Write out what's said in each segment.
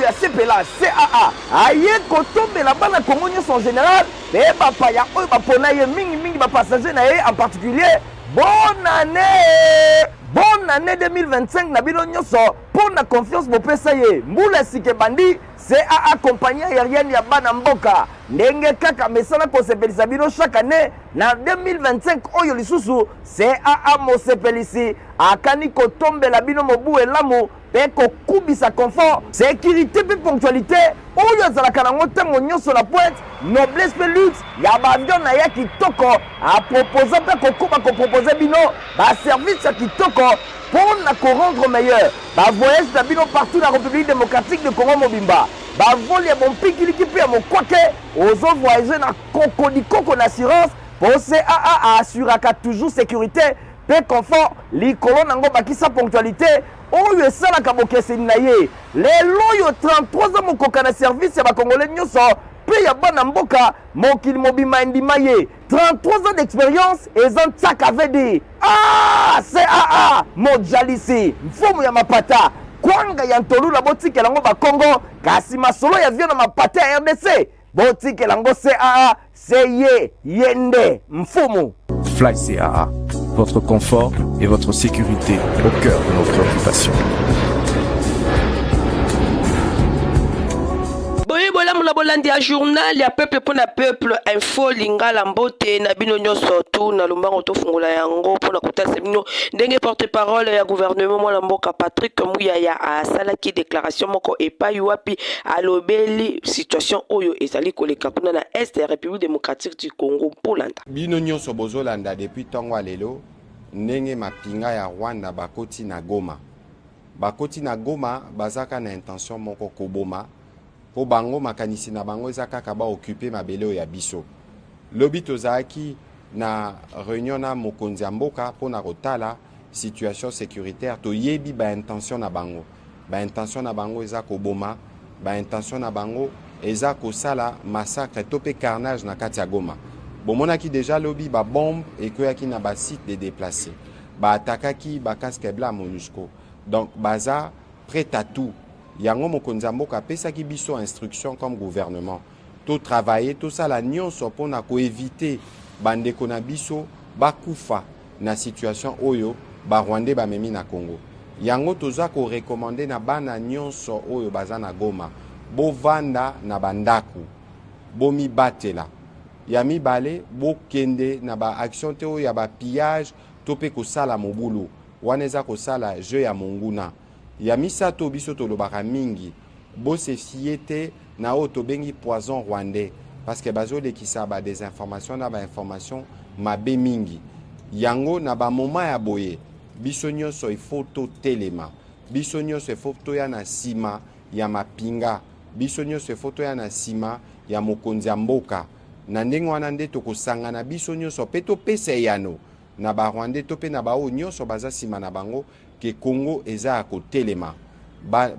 ya sepela CAA aye kotombela bana Congo nyonso en général mpe bapaya oyo bapona ye mingimingi bapassager na ye en particulier. Bonne année! Bonne année 2025 na bino nyonso mpo na confiance bopesa ye. Mbula ya sika ebandi, CAA compagnie aérienne ya bana mboka ndenge kaka mesana kosepelisa bino chaque année na 2025 oyo lisusu CAA mosepelisi akani kotombela bino mobu elamu mpe kokubisa confort, securite mpe ponctualité oyo azalaka nango ntango nyonso na pointe, noblesse mpe luxe ya baavion na ya kitoko. Aproposa mpe akokoba kopropose bino baservice ya kitoko mpo na korendre meilleur bavoyage na bino partout na République démocratique de Congo mobimba. Bavole ya bompikiliki mpe ya mokwake, ozo voyage na kokodikoko na assurance mpo CAA aassuraka toujours sécurité mpe confort likolo nango bakisa ponctualité oyo esalaka bokeseni na ye. Lelo oyo 33 ans mokoka na service ya bakongole nyonso mpe ya bana mboka mokili mobimba endima ye. 33 ans d'expérience eza ntsaka vd. Ah, CAA mojalisi mfumu ya mapata kwanga ya ntolula botikela yango bakongo, kasi masolo ya vio na mapata ya RDC botikela yango CAA se ye ye nde mfumu. Fly CAA, votre confort et votre sécurité au cœur de nos préoccupations. Boye bolamu na bolandi ya journal ya peuple mpo na peuple info lingala. Mbote na bino nyonso tu na lombango. Tofungola yango mpo na kotalisa bino ndenge porte parole ya gouvernement, mwana mboka Patrick Muyaya, asalaki déclaration moko epai wapi alobeli situation oyo ezali koleka kuna na est ya République démocratique du Congo. Mpolanda. Bino nyonso bozolanda depuis ntongo ya lelo ndenge mapinga ya Rwanda bakoti na Goma. Bakoti na Goma, bazaka na intention moko: koboma, mpo bango makanisi na bango eza kaka baoccuper mabele oyo ya biso. Lobi tozalaki na réunion na mokonzi ya mboka mpona kotala situation sécuritaire. Toyebi baintention na bango. Baintention na bango eza koboma, baintention na bango eza kosala massacre to mpe carnage na kati ya Goma. Bomonaki déjà lobi babombe ekweyaki na basite de déplacés, baatakaki bacasque blanc MONUSCO. Donc baza prêt à tout. Yango mokonzi ya mboka apesaki biso instruction comme gouvernement totravaille, tosala nyonso mpona koéviter bandeko na biso bakufa na situation oyo barwandais bamemi na Congo. Yango toza korecommander na bana nyonso oyo baza na Goma: bovanda na bandako, bomibatela. Ya mibale, bokende na baaction te oyo ya bapillage to mpe kosala mobulu. Wana eza kosala jeu ya monguna. Ya misato, biso tolobaka mingi, bose fier te na oyo tobengi poison rwandais, parce que bazolekisa badésinformation na bainformation mabe mingi. Yango na bamoma ya boye, biso nyonso il faut totelema, biso nyonso il faut toya na nsima ya mapinga, biso nyonso il faut toya na nsima ya mokonzi ya mboka. Na ndenge wana nde tokosangana biso nyonso mpe topesa eyano na barwandais to mpe na baoyo nyonso baza nsima na bango ke Congo eza ya kotelema.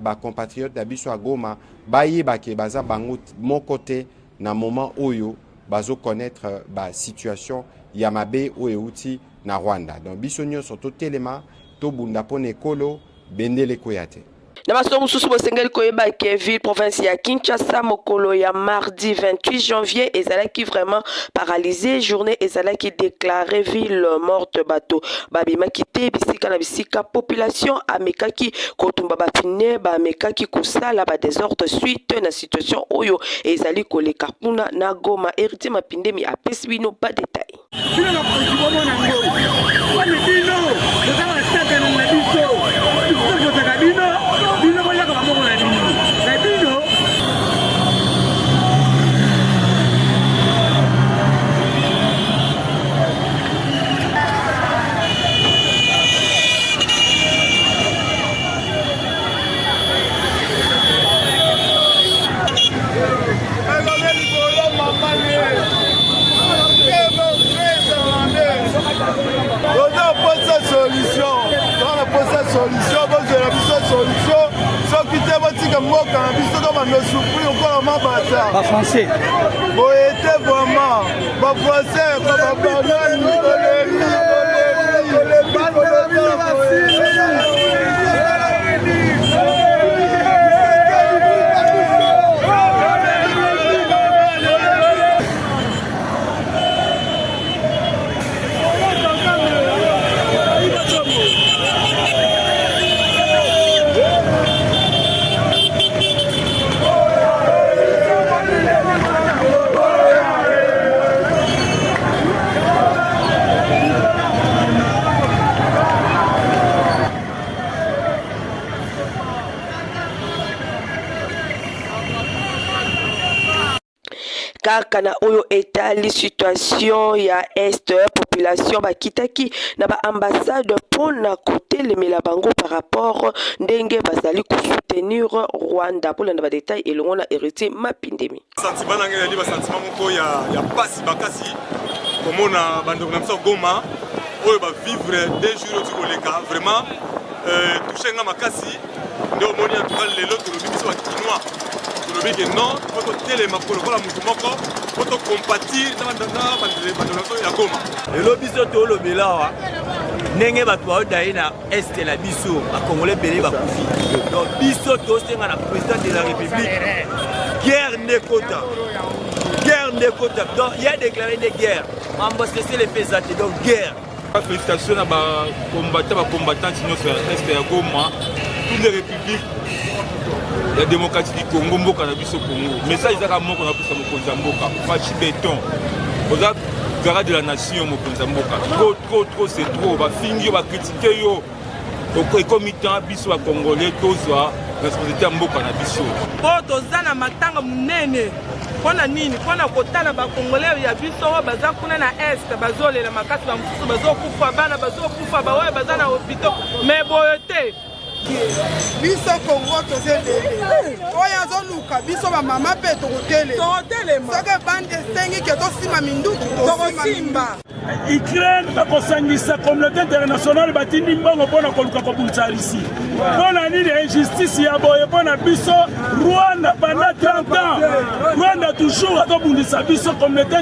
Bacompatriote ba na biso ya Goma bayeba ke baza bango moko te na moment oyo bazoconnaître basituation ya mabe oyo euti na Rwanda. Donc biso nyonso totelema, tobunda mpo na ekolo, bendele ekwea te. Na masolo mosusu, bosengeli koyeba ke ville province ya Kinshasa, mokolo ya mardi 28 janvier, ezalaki vraiment paralysé. Journée ezalaki déclaré ville morte. Bato babimaki te bisika na bisika. Population amekaki kotumba bapneus, bamekaki kosala badésordre suite na situation oyo ezali koleka kuna na Goma. Héritier Mapindemi apesi bino badétail. Bino bakonzi, bomona ngo wani. Bino boza basakana na biso. Biso tozotaka bino, bino boyaka maboko na bino na bino. Toza posa solution, toza posa solution. Bozwela biso solution. Soki te, botika mboka na biso to bando souffrir lokola mabata. Bafrançais. Boye te vraiment, bafrançais babanani. Tolembi, tolembi, tolembi. Kaka na oyo etali situation ya Est, population bakitaki na ba ambassade mpo na kotelemela bango par rapport ndenge bazali kosoutenir Rwanda. Bolanda ba detail elongo na Heritier Mapindemi. Sentiment na ngai ezali basentiment moko ya, ya pasi makasi komona bandeko na biso ya Goma oyo bavivre deux jours oti koleka vraiment euh, touche nga makasi nde omoni en tout cas lelo tolobi biso bakinois tolobi ke non po totelema po lokola motu moko po tocompatir na bandeko na biso ya Goma. Lelo biso tolobela awa ndenge bato baodaye na este na biso bakongole ebele bakufi donc biso tosenga na président de la république guerre nde ekota guerre nde ekota donc ye adeklare nde guerre mambo cessez le fait eza te donc guerre. Félicitations na ba combattants ba combattantes nyonso ya est ya Goma, toutes les républiques ya démocratie du Congo, mboka na biso Congo. Message ezaka moko na pesa mokonzi ya mboka, Fatshi Beton. Oza garant de la nation mokonzi ya mboka. Trop trop trop c'est trop. Ba fingi yo, ba critiquer yo. Ekomi temps biso ba congolais tozwa responsabilité ya mboka na biso. Po toza na matanga monene mpo na nini? Mpo na kotala ba congolais ya biso oyo baza kuna na est bazolela makasi, ba mosusu bazokufa, bana bazokufa, baoyo baza na hopitaux, mais boye te. Biso Congo toza ebele, oyo azoluka biso bamama mpe tokotelema, soki ebandi esengi ke tosima minduki tokosimba. Ukraine bakosangisa communauté internationale batindi mbongo mpo na koluka kobundisa Russie. Mpo na nini injustice ya boye mpo na biso Rwanda pendant 30 ans Rwanda toujours azobundisa biso communauté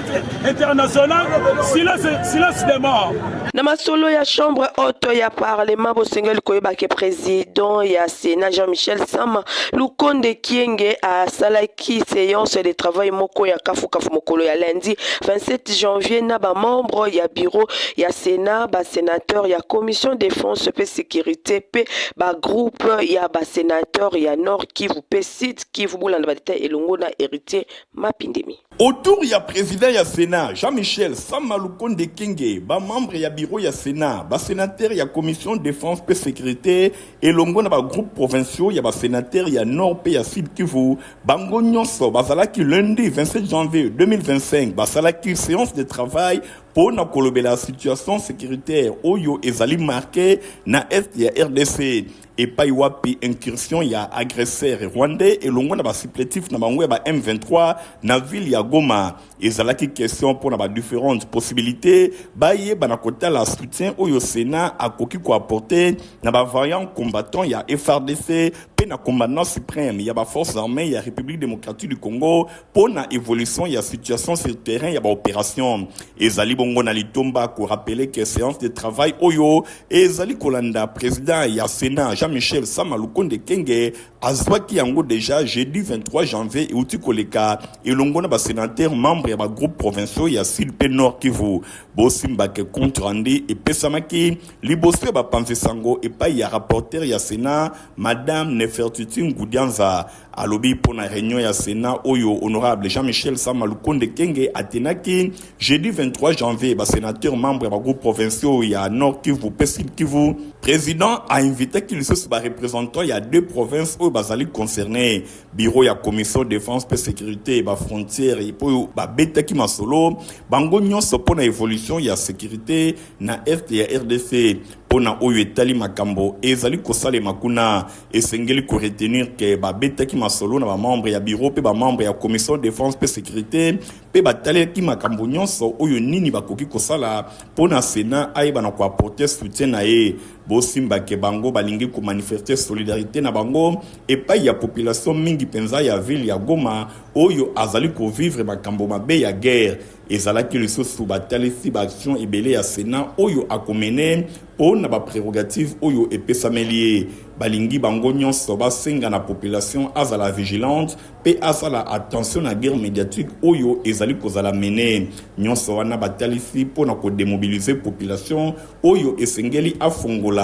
internationale silence, silence de mort. Na masolo ya chambre haute ya parlement, bosengeli koyeba ke president ya Sénat Jean-Michel Sama Lukonde Kienge asalaki séance de travail moko ya kafukafu mokolo ya lundi 27 janvier na ba membre ya bureau ya Sénat, ba sénateur ya commission défense pe sécurité pe ba groupe ya ba sénateur ya Nord Kivu pe Sud Kivu. Bolanda ba détail elongo na Héritier Mapindemi. Autour ya president ya Senat, Jean-Michel Sama Lukonde Kyenge, ba membres ya bureau ya Senat, ba senateurs ya commission defense pe securite elongo na ba groupes provinciaux ya ba senateurs ya Nord pe ya Sud Kivu, bango nionso bazalaki lundi 27 janvier 2025 basalaki seance de travail po na kolobela situation securitaire oyo ezali marquee na Est ya rdc. Epai wapi incursion ya agresseurs rwandais elongo na ba suppletifs na bango ya ba M23 na ville ya Goma ezalaki question mpo na ba differentes possibilites bayeba na kotala soutien oyo Senat akoki ko apporter na ba vaillants combattants ya FARDC mpe na commandant supreme ya ba forces armees ya Republique democratique du Congo mpo na evolution ya situation sur terrain ya ba operations. Ezali bongo na litomba ko rappeler que seance de travail oyo ezali kolanda president ya Senat Jean-Michel Sama Lukonde Kyenge azwaki yango dejà jeudi 23 janvier euti koleka elongo na ba senateurs membres ya ba groupes provinciaux ya Sud mpe Nord Kivu. Bosimba que compte rendu epesamaki liboso ya bapanzi sango epayi ya rapporteur ya Senat Madame Nefertiti Ngudianza. Alobi mpo na reunion ya Senat oyo honorable Jean-Michel Sama Lukonde Kyenge atenaki jeudi 23 janvier ba senateurs membres ya ba groupes provinciaux ya Nord Kivu mpe Sud Kivu. President a invitaki lisusu ba representants ya deux provinces oyo bazali concernes, bureau ya commission defense mpe securite ba frontières oyo babetaki masolo bango nyonso mpo na evolution ya securite na est ya rdc. Mpo na oyo etali makambo ezali kosalema kuna, Esengeli ko retenir que babetaki masolo na ba membres ya bureau mpe ba membres ya commission defense mpe securite mpe batalelaki makambo nyonso oyo nini bakoki kosala mpo na Senat ayeba na ko apporter soutien na ye. Bosimba que bango balingi ko manifester solidarite na bango epayi ya population mingi mpenza ya ville ya Goma oyo azali ko vivre makambo mabe ya guerre. Ezalaki lisusu batalisi ba actions ebele ya Senat oyo ako mener mpo na ba prerogatives oyo epesameli ye. Balingi bango nionso basenga na population azala vigilante mpe asala attention na guerre mediatique oyo ezali kozala mener. Nionso wana batalisi mpo na ko demobiliser population oyo esengeli afongola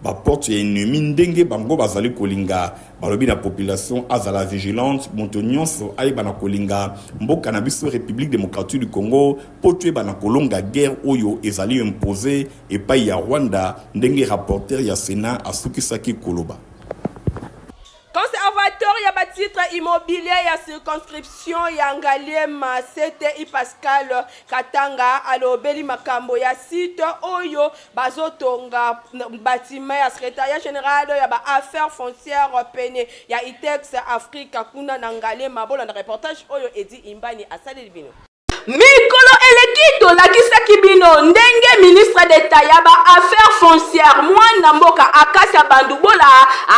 ba portes ya ennemi ndenge bango bazali kolinga. Balobi na population azala vigilante, moto nionso ayeba na kolinga mboka na biso Republique democratique du Congo mpo toyeba na kolonga guerre oyo ezali imposer epayi ya Rwanda, ndenge rapporteur ya Senat asukisaki koloba. Conservateur ya bâtiment. titre immobilier ya circonscription ya Ngaliema CTI Pascal Katanga alobeli makambo ya site oyo bazotonga batiment ya secretariat general ya ba affaires foncières pene ya Itex Africa kuna na Ngaliema. Bolanda reportage oyo Edi Imbani asaleli bino. Mikolo eleki tolakisaki bino ndenge ministre d'Etat ya ba affaires foncières mwana mboka Acacia Bandubola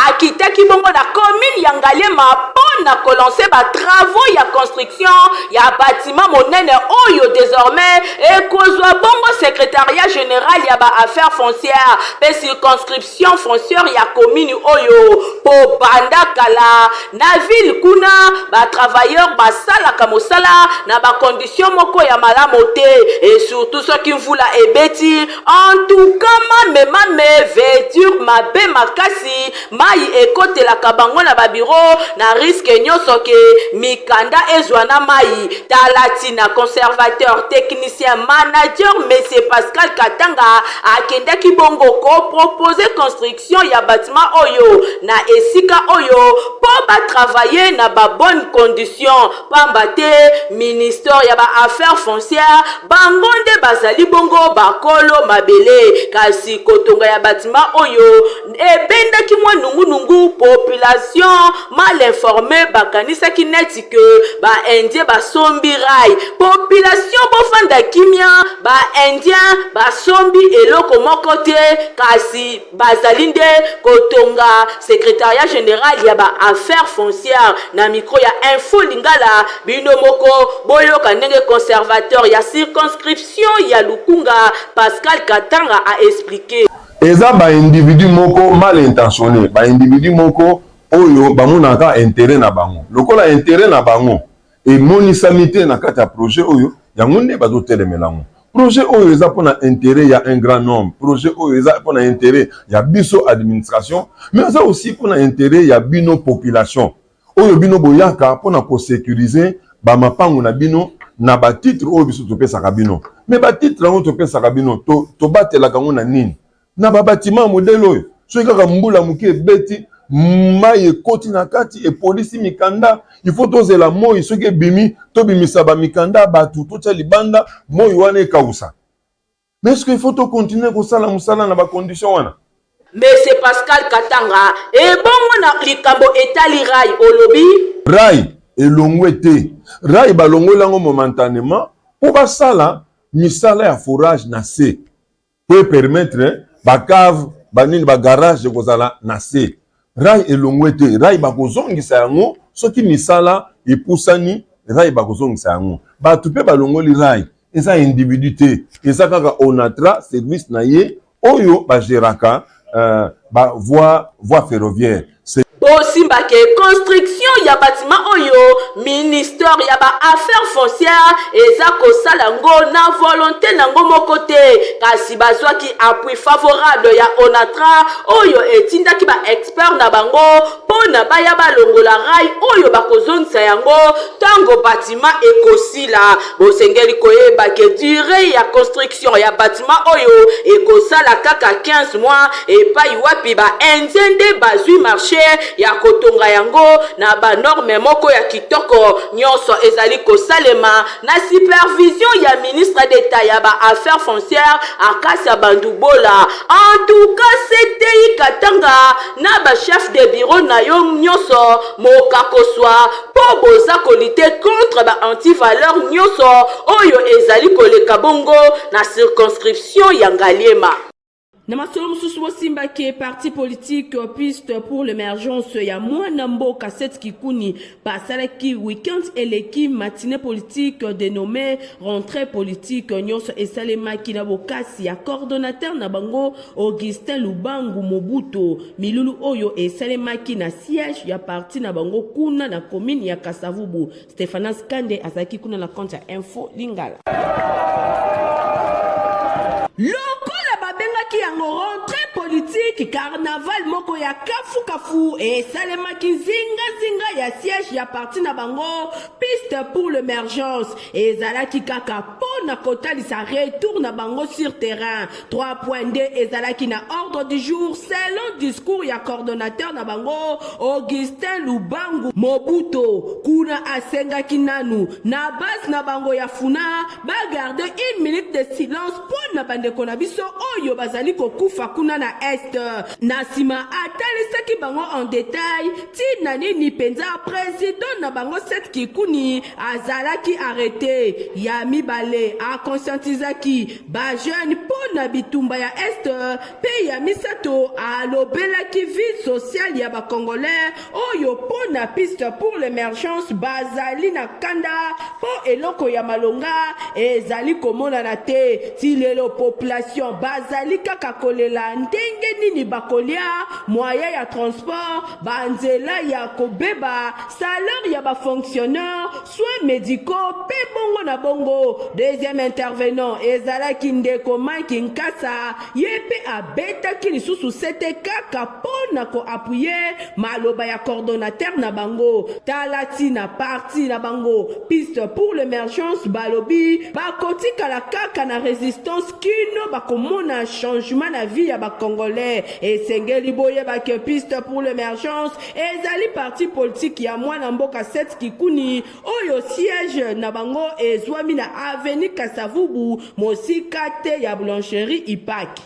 akitaki bongo na commune ya Ngaliema mpo na kolancer ba travaux ya construction ya batiment monene oyo desormais ekozwa bongo secretariat general ya ba affaires foncières mpe circonscription foncière ya commune oyo mpo banda kala Na ville kuna ba travailleurs basalaka mosala na ba conditions moko ya malamo te et surtout soki mvula ebeti en tout cas mame mame veut dire mabe makasi mayi ekotelaka bango na ba bureau na risque nyoso ke mikanda ezwa na mayi tala tina conservateur technicien manager monsieur Pascal Katanga akendaki bongo ko proposer construction ya batiment oyo na esika oyo mpo ba travailler na ba bonnes conditions pamba te ministère ya ba affaires foncières bango nde bazali bongo bakolo mabele kasi kotonga ya batiment oyo ebendaki mwa nungunungu population mal informee bakanisaki neti que ba indiens basombi rail population bofanda kimia ba indiens basombi eloko moko te kasi bazali nde kotonga secretariat general ya ba affaires foncières na micro ya info lingala bino moko boyoka ndenge conservateur ya circonscription ya lukunga Pascal Katanga a expliquer. Eza ba individu moko mal intentionne, ba individu moko oyo bamonaka interet na bango. Lokola interet na bango emonisami te na kati ya projet oyo, yango nde bazotelemela yango. Projet oyo eza pona interet ya un grand nombre, projet oyo eza pona interet ya biso administration, mais eza aussi pona interet ya bino population oyo bino boyaka pona ko securiser ba mapangu na bino na ba titres oyo biso topesaka bino. Mais ba titres yango topesaka bino, tobatelaka yango na nini? Na ba batiment ya modèle oyo, soki kaka mbula moke ebeti, mayi ekoti na kati, epolisi mikanda, il faut tozela moyi soki ebimi, tobimisa ba mikanda ya batu, totia libanda, moyi wana ekausa. Mais est-ce que il faut to continuer kosala mosala na ba conditions wana? Monsieur Pascal Katanga, ebongo na likambo etali rail olobi? Rail elongwe te. Rail balongoli yango momentanement mpo basala misala ya forage na se. Po e permettre ba cave, ba nini, ba garage ekozala na se. Rail elongwe te. Rail bakozongisa yango soki misala epusani, rail bakozongisa yango. Batu pe balongoli rail eza individu te, eza kaka Onatra service na ye oyo ba geraka ba voie ferroviaire. Bosimba ke construction ya batiment oyo ministère ya ba affaires foncières eza kosala ngo na volonte nango moko te kasi bazwaki appui favorable ya Onatra oyo etindaki ba experts na bango pona baya balongola rail oyo bakozongisa yango tango batiment ekosila. Bosengeli koyeba ke duree ya construction ya batiment oyo ekosala kaka 15 mois epayi wapi ba indiens nde bazwi marche ya kotonga yango na ba normes moko ya kitoko. Nionso ezali kosalema na supervision ya ministre d'Etat ya ba Affaires foncières Acacia Bandubola. En tout cas CTI Katanga na ba chefs de bureau na yo nionso mokakoswa mpo boza ko lutter contre ba anti-valeurs nionso oyo ezali koleka bongo na circonscription ya Ngaliema. Na masolo mosusu bosimba ke parti politique piste pour l'emergence ya mwana mboka Seth Kikuni basalaki week-end eleki matinee politique denommee rentrée politique nyonso esalemaki na bokasi ya coordonnateur na bango Augustin Lubangu Mobutu. Milulu oyo esalemaki na siège ya parti na bango kuna na commune ya Kasavubu. Stephanas Kande azalaki kuna na compte ya Info Lingala. Lokola babengaki yango rentrée politique. politique, carnaval moko ya kafukafu esalemaki nzingazinga ya siège ya parti na bango Piste pour l'emergence. Ezalaki kaka mpo na kotalisa retour na bango sur terrain. 3.2 ezalaki na ordre du jour selon discours ya coordonnateur na bango Augustin Lubangu Mobuto. Kuna asengaki nanu na base na bango ya Funa ba garder une minute de silence mpo na bandeko na biso oyo bazali kokufa kuna na Est. Na nsima atalisaki bango en detail ntina nini mpenza president na bango Seth Kikuni azalaki arrete. Ya mibale, a conscientisaki ba jeunes mpo na bitumba ya Est mpe ya misato, alobelaki vie sociale ya ba Congolais oyo mpo na piste pour l'emergence bazali na kanda mpo eloko ya malonga ezali komonana te. Ti lelo population bazali kaka kolela ndenge nini bakolia, moyen ya transport, ba nzela ya kobeba, salaire ya ba fonctionnaires, soins medicaux mpe bongo na bongo. Deuxième intervenant ezalaki ndeko Mike Nkasa, ye mpe abetaki lisusu sete kaka mpo na ko appuyer maloba ya coordonnateur na bango. Tala ntina parti na bango Piste pour l'emergence balobi bakotikala kaka na resistance kino bakomona changement na vie ya ba Congolais. Esengeli boyeba ke Piste pour l'emergence ezali parti politique ya mwana mboka Seth Kikuni oyo siège na bango ezwami na avenue Kasavubu mosika te ya boulangerie Ipak.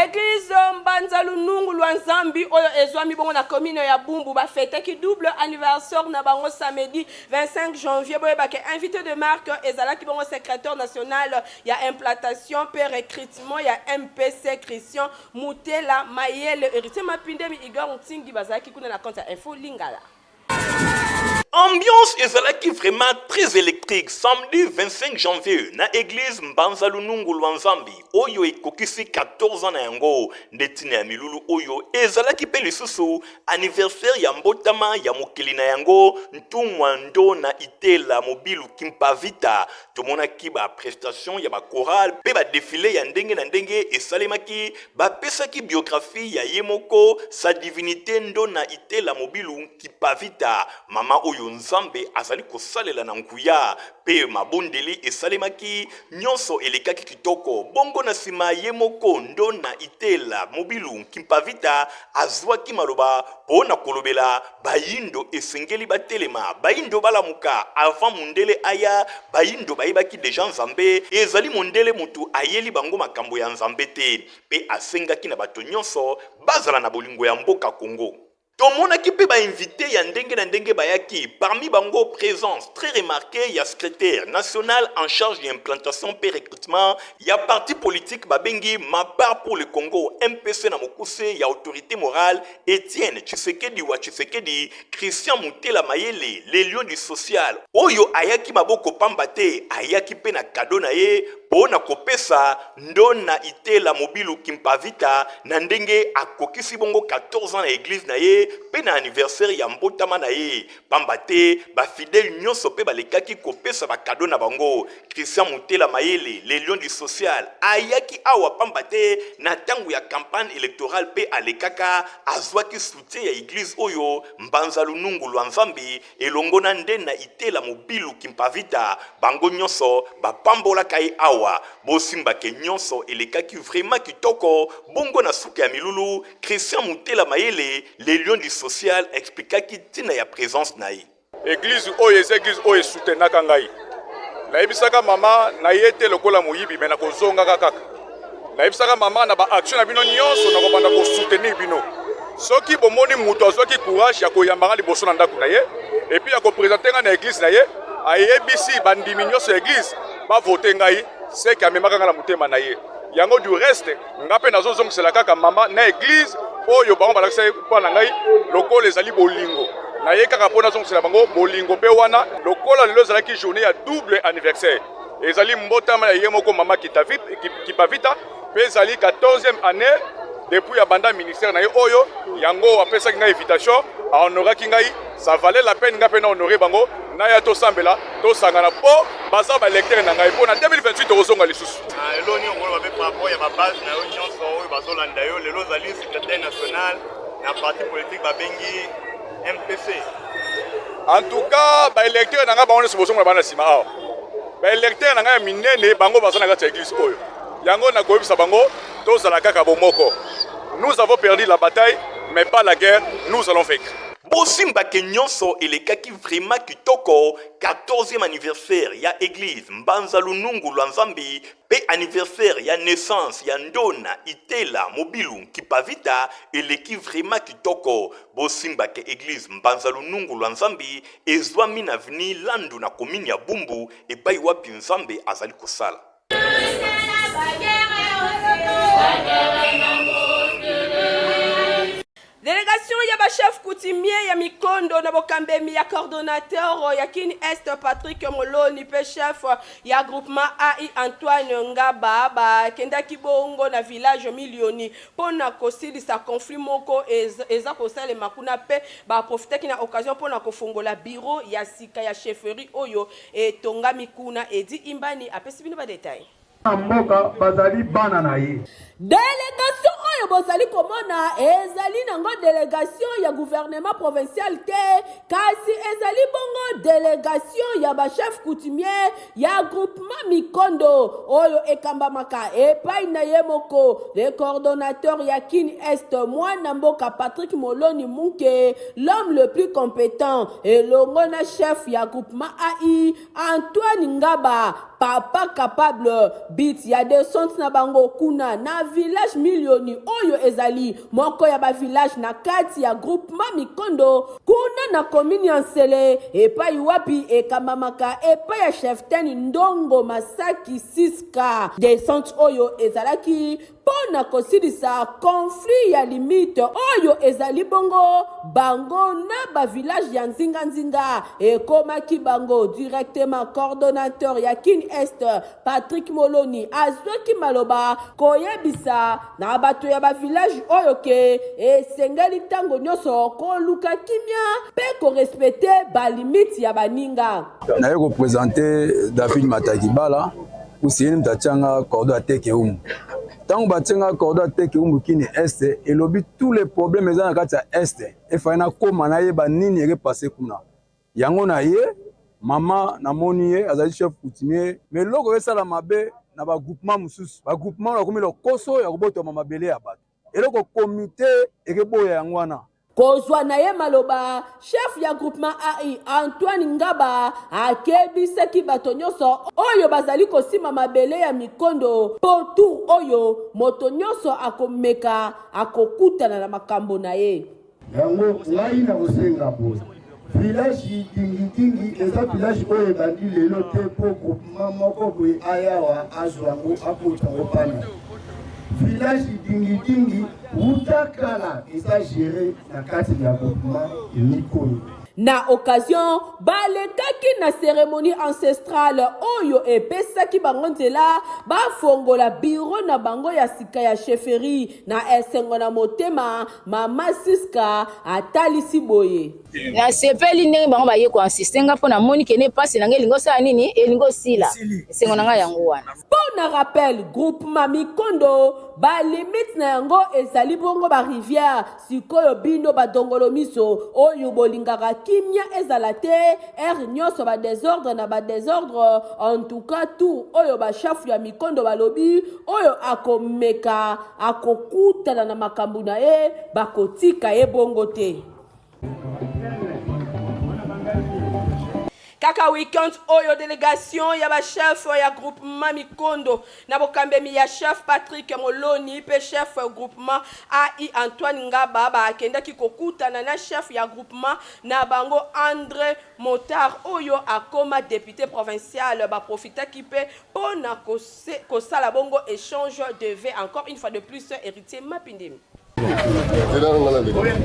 Eglise Mbanza Lunungu lwa Nzambi oyo ezwami bongo na commune ya Bumbu ba fetaki double anniversaire na bango samedi 25 janvier. Boyeba ke invité de marque ezalaki bongo secrétaire national ya implantation pe recrutement ya MPC Christian Mutela Mayele, Heritier Mapindemi, Igor Ntingi bazalaki kuna na compte ya Info Lingala. Ambiance ezalaki vraiment très électrique samedi 25 janvier na église Mbanza Lunungu lwa Nzambi oyo ekokisi 14 ans na yango. Nde ntina ya milulu oyo ezalaki mpe lisusu anniversaire ya mbotama ya mokeli na yango Ntumwa Ndona Itela Mobilu Kimpavita. Tomonaki ba prestation ya ba chorale mpe ba defile ya ndenge na ndenge esalemaki. Bapesaki biographie ya ye moko Sa Divinite Ndona Itela Mobilu Nkipavita, mama oyo Nzambe azali kosalela na nguya, mpe mabondeli esalemaki, nyonso elekaki kitoko. Bongo na sima ye moko Ndona Itela Mobilu Nkimpavita azwaki maloba mpo na kolobela Bayindo esengeli batelema, bayindo balamuka avant mundele aya, bayindo bayebaki dejà Nzambe, ezali mondele mutu ayeli bango makambo ya Nzambe te, pe asengaki na bato nyonso bazala na bolingo ya mboka Congo. Tomonaki pe ba invites ya ndenge na ndenge bayaki, parmi bango presence très remarquee ya secretaire national en charge ya implantation pe recrutement ya parti politique babengi Mapar pour le Congo, MPC na mokuse, ya autorite morale Etienne Tshisekedi wa Tshisekedi, Christian Mutela Mayele, le lion du social, oyo ayaki maboko pamba te, ayaki pe na cadeau na ye po na kopesa Ndona Itela Mobilu Kimpavita na ndenge akokisi bongo 14 ans na eglise na ye pe na anniversaire ya mbotama na ye, pamba te ba fidèles nionso pe balekaki kopesa ba cadeaux na bango. Christian Mutela Mayele, le lion du social, ayaki awa pamba te na tango ya campagne electorale pe alekaka, azuaki soutien ya eglise oyo Mbanza Lunungu lua Nzambi elongo na Ndena Itela Mobilu Kimpavita, bango nionso bapambolaka ye awa. Bosimba ke nionso elekaki vraiment kitoko, bongo na suka ya milulu, Christian Mutela Mayele, le lion du social, a explikaki tina ya presence na ye. Eglise oyo eza eglise oyo esoutenaka ngai. Nayebisaka mama na ye te lokola moyibi me nakozongaka kaka. Nayebisaka mama na ba action na bino nyonso nakobanda kosoutenir bino. Soki bomoni moto azwaki courage ya koyamba nga liboso na ndako na ye epuis ya kopresente ngai na eglise na ye, ayebisi bandimi nyonso ya eglise bavote ngai, seke amemaka ngai na motema na ye. Yango du reste nga mpe nazozongisela kaka mama na eglise oyo bango balakisa mpo na ngai lokola ezali bolingo na ye kaka mpo nazongisela bango bolingo mpe wana lokola lelo ezalaki journée ya double anniversaire ezali mbotama ya ye moko mama Kipavita mpe ezali 14e année depuis abanda ministère na ye oyo yango apesaki ngai invitation. ahonoraki ngai, ça valait la peine ngai mpe na honore bango, naya tosambela, tosangana mpo baza ba lecteur na ngai mpo na 2028 tokozonga lisusu. Ah, eloko nini okoloba mpe par rapport ya babase na yo nyonso oyo bazolanda yo lelo ozali secrétaire national na parti politique babengi MPC? En tout cas ba électeur na ngai bango nyonso bozomona bana nsima awa, ba électeur na ngai ya minene bango baza na kati ya église oyo, yango nakoyebisa bango tozala kaka bomoko. Nous avons perdu la bataille mais pas la guerre, nous allons vaincre. Bosimba ke nyonso elekaki vraiment kitoko, 14e anniversaire ya eglise Mbanza Lunungu lwa Nzambi pe anniversaire ya naissance ya Ndona Itela Mobilu Nkipavita eleki vraiment kitoko. Bosimba ke eglise Mbanza Lunungu lwa Nzambi ezwami na avenue Landu na commune ya Bumbu epai wapi Nzambe azali kosala. Delegation ya ba chef coutumier ya Mikondo na bokambemi ya coordonnateur ya Kin Est Patrick Moloni pe chef ya groupement AI Antoine Ngaba bakendaki bongo na village Milioni pona kosilisa conflit moko eza kosalema kuna pe ba profitaki na occasion pona kofongola bureau ya sika ya chefferie oyo etongami kuna. Eddy Imbani apesi bino ba details. Na mboka bazali bana na ye. Delegation oyo bozali komona ezali nango delegation ya gouvernement provincial te, kasi ezali bongo delegation ya ba chefs coutumiers ya groupement Mikondo oyo ekambamaka epai na ye moko le coordonnateur ya Kin Est mwana mboka Patrick Moloni Munke, l'homme le plus competent, elongo na chef ya groupement AI Antoine Ngaba, papa capable. But ya descente na bango kuna na village Milioni oyo ezali moko ya ba village na kati ya groupement Mikondo kuna na commune ya Nsele epai wapi ekambamaka epai ya cheftaine Ndongo Masaki Siska. Descente oyo ezalaki mpo na kosilisa conflit ya limite oyo ezali bongo bango na ba village ya nzinga-nzinga. Ekomaki bango directement coordonnateur ya Kin Est Patrick Moloni azwaki maloba koyebisa na bato ya ba village oyo ke esengeli ntango nyonso koluka kimia mpe korespecte ba limite ya baninga. Naye kopresente David Matakibala Usiyeni moto atianga cordon ya teke umu. Ntango batianga cordon ya teke umu kini est elobi tous les problèmes eza na kati ya est efai nakoma nayeba nini erepasse kuna. Yango na ye mama namoni ye azali chef coutumier, mais eloko esala mabe na ba groupement mosusu, ba groupement bakomi lokoso ya kobotama mabele ya bato. Eloko comite ekeboya yango wana. Kozwa na ye maloba, chef ya groupement AI Antoine Ngaba akebisaki bato nyonso oyo bazali kosimba mabele ya mikondo mpo tour oyo moto nyonso akomeka akokutana na makambo na ye. Yango ngai nakosenga boye, village Dingi-Dingi eza village oyo ebandi lelo te mpo groupement moko boye ayawa azwa yango akota yango pana. Village Dingi-Dingi wuta kala eza gere na kati ya groupement Mikondo. Na occasion, balekaki na ceremonie ancestrale oyo epesaki bango nzela bafongola bureau na bango ya sika ya chefferie. Na esengo na motema, mama Siska atalisi boye. Nasepeli ndenge bango baye ko insiste nga mpo namoni kende mpasi na nga elingi osala nini, elingi osila. Esengo na nga yango wana. Mpo na rappel, groupement Mikondo ba limite na yango ezali bongo ba rivière. Sikoyo bino ba dongolo miso oyo bolingaka kimia ezala te, heure nyonso ba desordre na ba desordre. En tout cas tour oyo ba chef ya Mikondo balobi oyo akomeka akokutana na makambo na ye, bakotika ye bongo te. Kaka week-end oyo, delegation ya ba chef ya groupement Mikondo na bokambemi ya chef Patrick Moloni pe chef groupement AI Antoine Ngaba bakendaki kokutana na chef ya groupement na bango Andre Motard oyo akoma depute provincial. Ba profitaki pe po na kosala bongo echange de vues encore une fois de plus Heritier Mapindimi.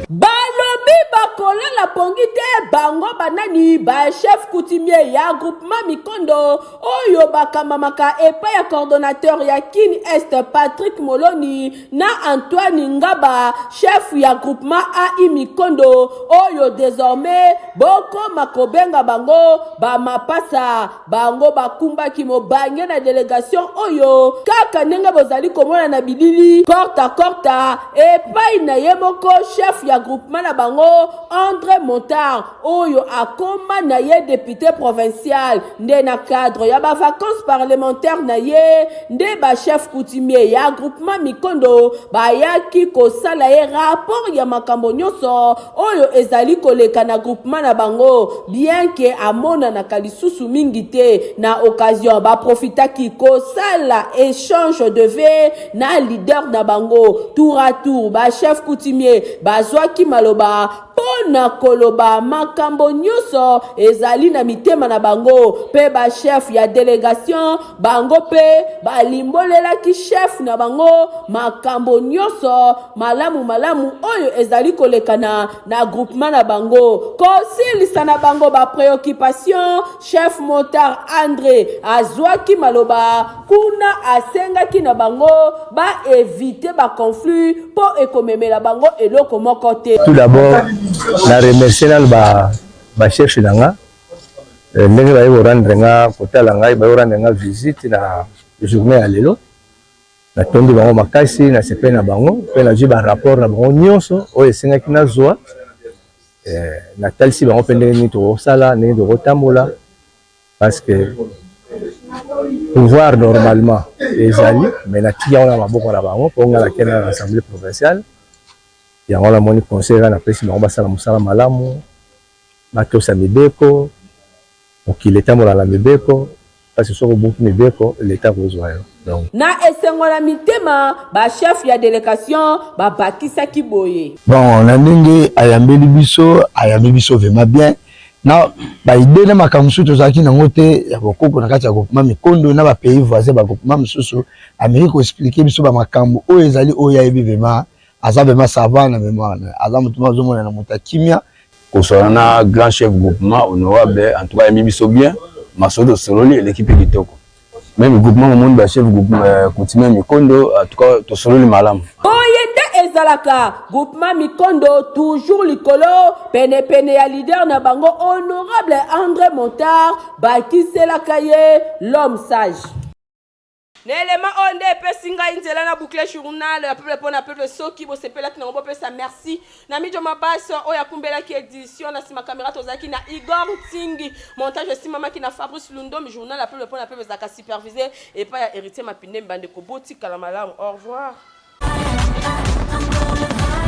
Balobi bakolala. Bakolala pongi te bango banani ba chef coutumier ya groupement Mikondo oyo bakambamaka epai ya coordonnateur ya Kin Est Patrick Moloni na Antoine Ngaba chef ya groupement AI Mikondo oyo désormais bokoma kobenga bango ba mapasa. Bango bakumbaki mobange na delegation oyo kaka ndenge bozali komona na bilili korta korta epai na ye moko chef ya groupement na bango Andre Montard oyo akoma na ye depute provincial nde na cadre ya ba vacances parlementaires na ye nde ba chef coutumier ya groupement Mikondo bayaki kosala ye rapport ya makambo nyonso oyo ezali koleka na groupement na bango bien que amonanaka lisusu mingi te na occasion baprofitaki kosala echange de vues na leader na bango tour à tour ba chef coutumier bazwaki maloba mpo na koloba makambo nyonso ezali na mitema na bango mpe ba chef ya delegation bango mpe balimbolelaki chef na bango makambo nyonso malamu malamu oyo ezali kolekana na groupement na bango. Kosilisa na bango ba preoccupation, chef motard Andre azwaki maloba kuna asengaki na bango ba eviter ba conflits mpo ekomemela bango eloko moko te. Tout d'abord, na remercier nanu ba ba chefs na nga eh, ndenge baye ko rendre nga kotala ngai baye ko rendre nga visite na journée ya lelo. Natondi bango makasi, nasepeli na bango mpe nazwi ba rapport na bango nyonso oyo esengaki nazwa. Eh, natalisi bango mpe ndenge nini tokosala, ndenge tokotambola parce que pouvoir normalement ezali mais natiki yango na maboko na bango mpo ngai nakenda na assemblée provinciale. Yango namoni conseil kaka napesi bango basala mosala malamu, batosa mibeko. Mokili etambola na mibeko kasi soki obuki mibeko l'etat akozwa yo donc. Na esengo na mitema, ba chefs ya delecation babakisaki boye. Bon na ndenge ayambeli biso ayambi biso vraiment bien na ba idee na makambo mosusu tozalaki nango te ya bokoko na kati ya groupement mikondo na ba pays voisin ba groupement mosusu ameki ko expliquer biso ba makambo oyo ezali oyo ayebi vraiment aza vraiment savant na memoire na aza moto moko azomona na moto ya kimia Kosolola na grand chef groupement honorable en tout cas ayambi biso bien masolo tosololi eleki mpe kitoko meme groupement omoni ba chef groupement euh, coutumier mikondo en tout cas tosololi malamu. Boye nde ezalaka groupement mikondo toujours likolo penepene ya leader na bango honorable Andre Montard bakiselaka ye l'homme sage. Na elema oyo nde epesi ngai nzela na boucle journal ya peuple mpo na peuple. Soki bosepelaki nango bopesa merci na Mijo Mabas oyo akumbelaki edition. Na nsima kamera tozalaki na Igor Ntingi, montage esimamaki na Fabrice Lundomi. Journal ya peuple mpo na peuple ezalaka supervise epai ya Heritier Mapindemi. Bandeko botikala malamu, au revoir.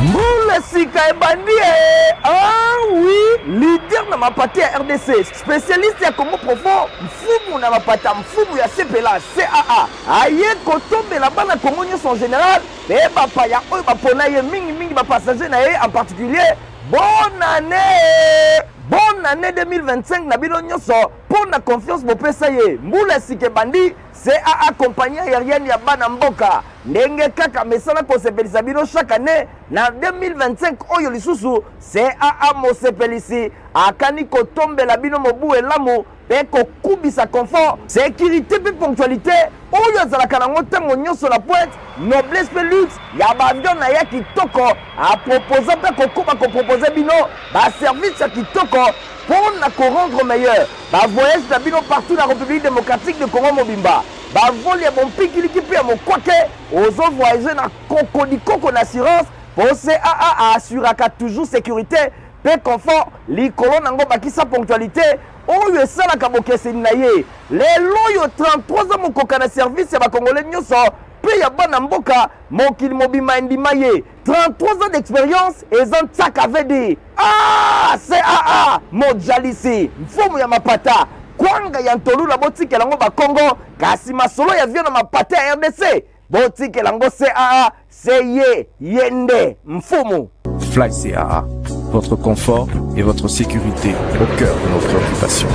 Mbula sika ebandi eh! Ah oui, leader na mapata ya RDC, spécialiste ya Congo profond, mfumu na mapata, mfumu ya CPLA, CAA. Aye kotombela bana Congo nyonso en général mpe bapaya oyo bapona ye mingi mingi ba passagers na ye en particulier. Bonne année! Bonne année 2025 na bino nyonso mpo na confiance bopesa ye. Mbula sika ebandi. CAA compagnie aerienne ya bana mboka ndenge kaka mesana kosepelisa bino chaque année na 2025 oyo lisusu CAA mosepelisi akani kotombela bino mobu elamu mpe kokubisa confort, securite mpe ponctualite oyo azalaka nango ntango nyonso na pointe, noblesse mpe luxe ya ba avion na ya kitoko aproposa mpe akokoba kopropose bino ba service ya kitoko mpo na ko rendre meilleur ba voyage na bino partout na Republique democratique de Congo mobimba, ba vol ya bompikiliki mpe ya mokwake, ozo voyager na kokodikoko na assurance mpo CAA a assuraka toujours securite mpe confort likolo nango bakisa ponctualite oyo esalaka bokeseni na ye. Lelo oyo 33 ans mokoka na service ya ba congolais nyonso mpe ya bana mboka mokili mobimba endima ye. 33 ans d'experience eza ntsaka vd ah caa mojalisi mfumu ya mapata kwanga ya ntolula botikela yango bakongo kasi masolo ya vio na mapata ya rdc botikela yango caa se ye ye nde mfumu. Fly CAA, votre confort et votre sécurité au cœur de nos préoccupations.